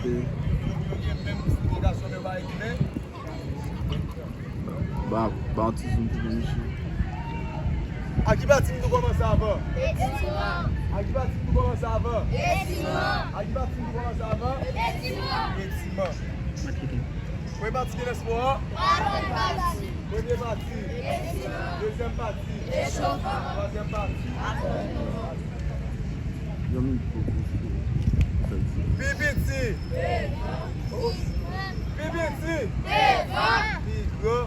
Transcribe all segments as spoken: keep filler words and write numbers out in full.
Yo gen menm siyifikasyon, men yo pa egzime. Ba, ba yon ti zoom pou misye. A ki pati m tou kòmanse avan? Betiman. A ki pati m tou kòmanse avan? Betiman. A ki pati m tou kòmanse avan? Betiman. Betiman. Premye pati ki nan espò a? Pawòl pati. Premye pati. Betiman. Dezyèm pati. Echofan. Twazyèm pati. Pi piti. Pi piti. Pi gran.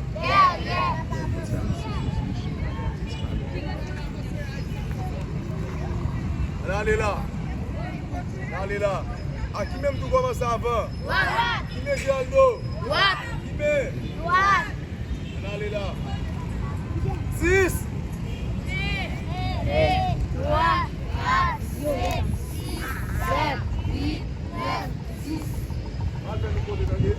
Ann ale la. Ann ale la. A ki men m tou kòmanse avan? Dwat. Ki men Geraldo? Dwat. Ki men? Dwat. Ann ale la. Sis. De, twa, kat, senk, sis, sèt, uit, nèf, dis. Al fè nou kote tande.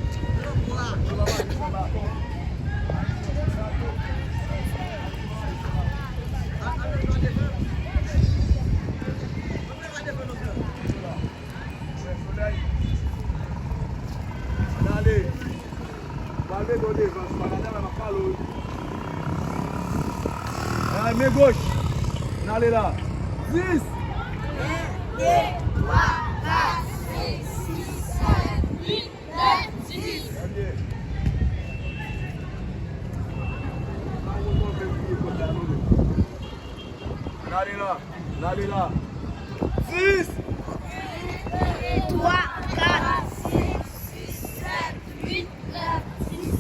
Ann ale. Pral mete w devan, si w pa gade la, m ap pale w. Ann ale, men goch. Ann ale la. Dis. En, de, twa, kat, senk, sis, sèt, uit, nèf, dis. Ann ale la. Ann ale la. Dis. Twa, kat, senk, sis, sèt, uit, nèf, dis.